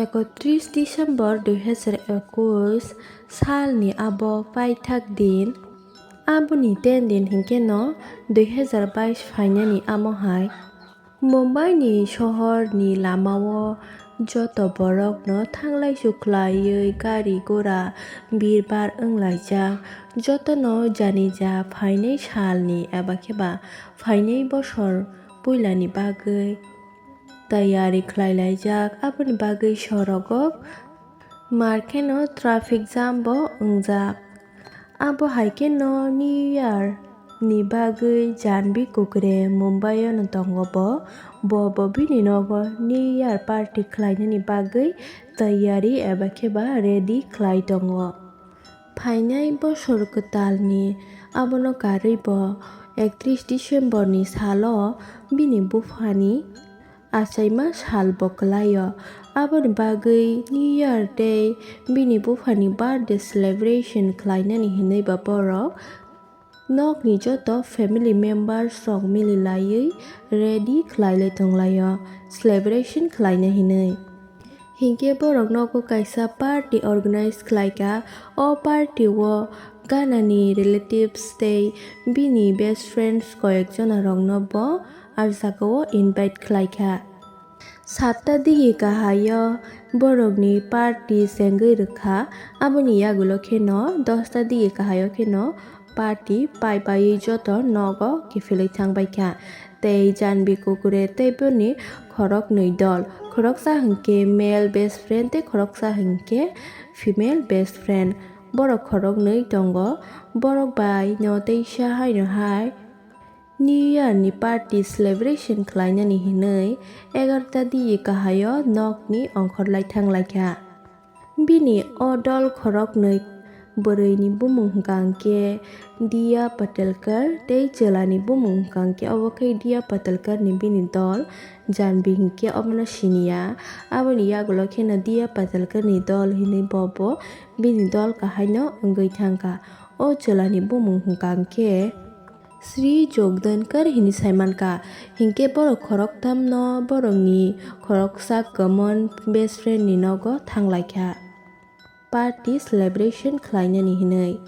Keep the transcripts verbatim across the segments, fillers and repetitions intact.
Ekotris December dui hazar ekush salni abo paithak din, aboni ten din hinkhe no dui hazar bais phainani amo hai. Mumbai ni sohor ni lama o joto borok no thanglai suklaiwi gari gura birbar wnglaijak. Joto no janija phainai salni eba khe ba phainai bosor puilani bagwi tayari khlailaijak, aboni bagwi sorogo mar kheno traffic jam bo wngjak. Abo hai kheno New Year ni bagwi Janvi Kukre Mumbai o no tongo bo. Bo bo bini nogo New Year party khlainani bagwi tayari eba khe ba ready khlai tongo. Phainai bosor kwtalni abono karwi bo ekatris December ni salo bini buphani achaima sal bo kwlaio. Aboni bagwi New Year tei bini buphani birthday celebration khlainani hinwi ba borok nokni joto family members rok mili laiwi ready khlailai tonglaio celebration khlaina hinwi. Hinkhe borok nogo kaisa party organize khlaikha. O party o Ganani relatives tei bini best friends koyek jona rokno bo ah jagao invite khlaikha. Satta digi kahaio borokni party chengwi rwkha, aboni yagulo kheno dosta digi kahaio kheno party pai paiwi joto nogo kiphilwi thangbaikha. Tei Janvi Kukre tei bini khoroknwi dol, khoroksa hinkhe male best friend tei khoroksa hinkhe female best friend. Borok khoroknwi tongo, borok bai no teisa haino hai New Year ni party celebration khlainani hinwi egarota digi kahaio nokni ongkhorlai thanglaikha. Bini o dol khoroknwi bwrwini bumung hwnkha hwnkhe Diya Patelkar tei chwlani bumung hwnkha hwnkhe obo khe Diya Patelkar ni bini dol Janvi hinkhe obono siniya. Aboni yagulo kheno Diya Patelkar ni dol hinwi bo bo bini dol kahaino wngwi thangkha. O chwlani bumung hwnkha hwnkhe Sri Jogdankar hinwi saimankha. Hinkhe borok khoroktham no borokni khoroksa common best friend ni nogo thanglaikha party celebration khlainani hinwi.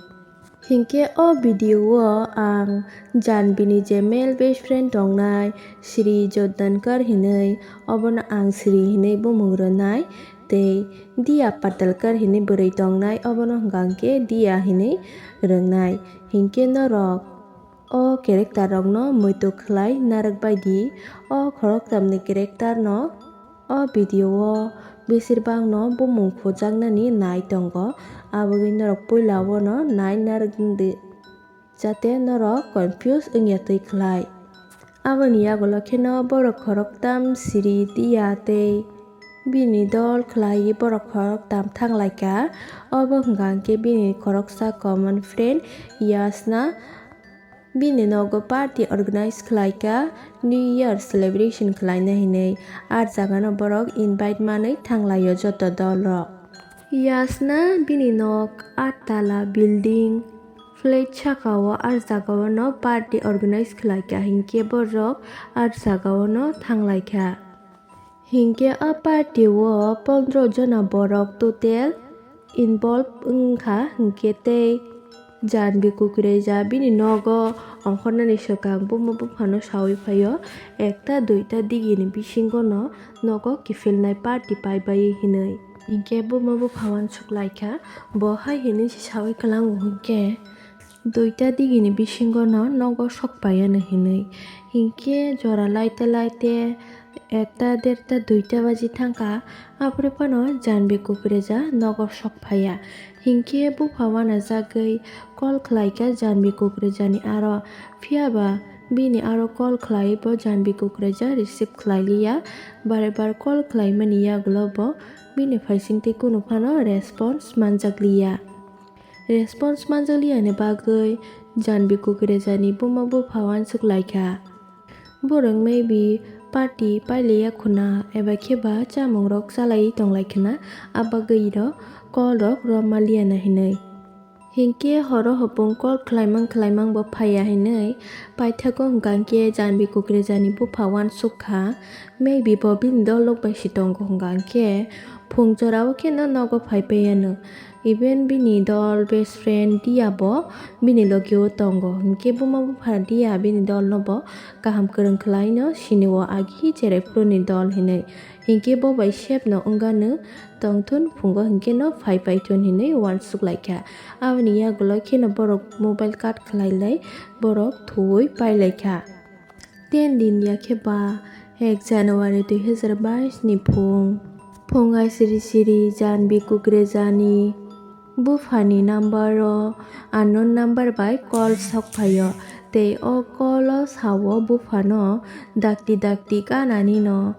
Hinkhe o video o ang Janvi ni je male best friend tongnai Sri Jogdankar hinwi, obono ang Sri hinwi bumung rwnai, tei Diya Patelkar hinwi bwrwi tongnai, obono hwnkha hwnkhe Diya hinwi rwngnai. Hinkhe norok o character rokno muitu khlai narwk bai di. O khoroktham ni character no o video o besir bak no bumung khujaknani nai tongo, aboni norok puila o no nai narwk di, jate norok confuse wngya twi khlai. Aboni yagulo kheno borok khoroktham Sri, Diya tei bini dol khlaiwi borok khoroktham thanglaikha. Obo hwnkha hwnkhe bini khoroksa common friend Yasna. Bini nogo party organize khlaikha, New Year celebration khlaina hinwi. Ar jagano borok invite manwi thanglaio joto dolrok. Yasna bini nok attala building flat sakao ar jagao no party organize khlaikha, hinkhe borok ar jagao no thanglaikha. Hinkhe a party o pondro jona borok total involve wngkha, hinkhe tei Janvi Kukreja bini nogo ongkhornani swkang buma buphano saui phaio, ekta duita digini bisingo no nogo kiphilnai party paibai hinwi. Hinkhe buma bupha uansuk laikha, bo hai hinwi se saui kwlango hinkhe, duita digini bisingo no nogo sok paiya no hinwi. Hinkhe jora laite laite ekta, derta, duita baji thangkha, aphuru phano Janvi Kukreja nogo sok phaiya. Hinkhe bupha uanajagwi call khlaikha Janvi Kukrejani aro, phiyaba bini aro call khlaiwi bo Janvi Kukreja receive khlailiya. Bare bar call khlaimani yagulo bo bini phaisingtwi kunu phano response manjakliya. Response manjakliya ni bagwi Janvi Kukrejani buma bupha uansuk laikha. Borok maybe party pailiya khuna eba khe ba chamung rok chalai tong lai khna, a bagwi rok call rok romaliya na hinwi. Hinkhe horo hopung call khlaimang khlaimang bo phaiya hinwi paithago hwnkha hinkhe Janbi Kukrejani bupha uansuk kha, maybe bo bini dol rok bai se tongo hwnkha hinkhe phung jorao kheno nogo phai paiyano. Even bini dol best friend Dia bo bini logio tongo hinkhe buma bupha Dia bini dol no bo kaham kwrwng khlaino sinio agi cherai phuruni dol hinwi. Hinkhe bo bai sep no wngano tongthun phungo hinkhe no phai paithun hinwi uansuk laikha. Aboni yagulo kheno borok mobile cut khlai lai borok thuwi pai laikha. Ten din ya khe ba ek January dui hazar bais ni phung. Phung ai siri siri Janbi Kukrejani buphani number o unknown number bai call sok phaio. Tei o call o sao buphano dakti dakti ganani no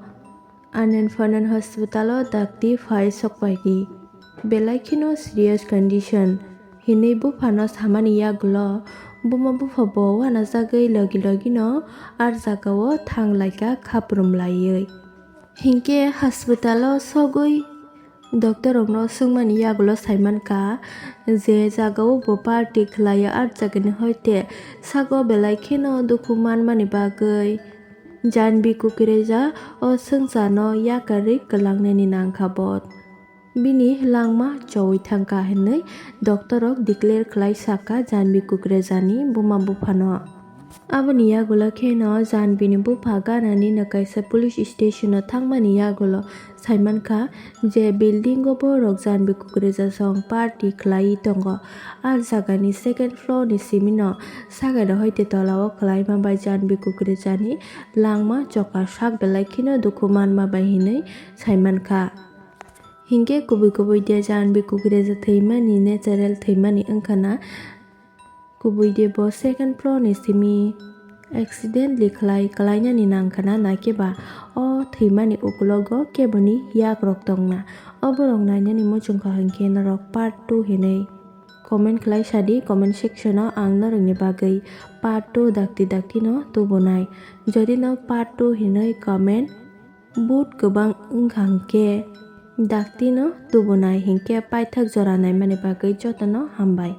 Anand Phanan hospital o dakti phai sok pai di. Belai kheno serious condition hinwi buphano samani yagulo buma bupha bo uanajagwi logi logi no ar jagao thang laikha khaprum laiwi. Hinkhe hospital o sogwi doctor rokno swngmani yagulo saimankha je jagao bo party khlaio ar jagani hoite sago belai kheno dukhu manmani bagwi. Janbi Kukreja o swngcharno yakarwi kwlangnani nangkha bo. Bini langma chowi thangkha hinwi doctor rok declare khlai sakha Janbi Kukrejani buma buphano. Aboni yagulo kheno Janbini bupha ganani no kaisa police station o thangmani yagulo saimankha je building o borok Janbi Kukreja song party khlaiwi tongo. Ar jagani second floor ni simi no sagani hoite tola o kwlaima bai Janbi Kukrejani langma choka sak belai kheno dukhu manma bai hinwi saimankha. Hinkhe kubui kubui de Janbi Kukreja thwimani natural thwimani wngkhana. Kubui de bo second floor ni simi accidentally khlai kwlainani nangkhana, naikhe ba o thwimani ukulogo keboni yak rok tongna. O borok nainani muchungkha hinkhe norok part two hinwi comment khlai sadi comment section o, ang norokni bagwi part two dakti dakti no tubunai. Jodi no part two hinwi comment vote kwbang wngkha hinkhe dakti no tubunai hinkhe paithak jora naimani bagwi jotono hambai.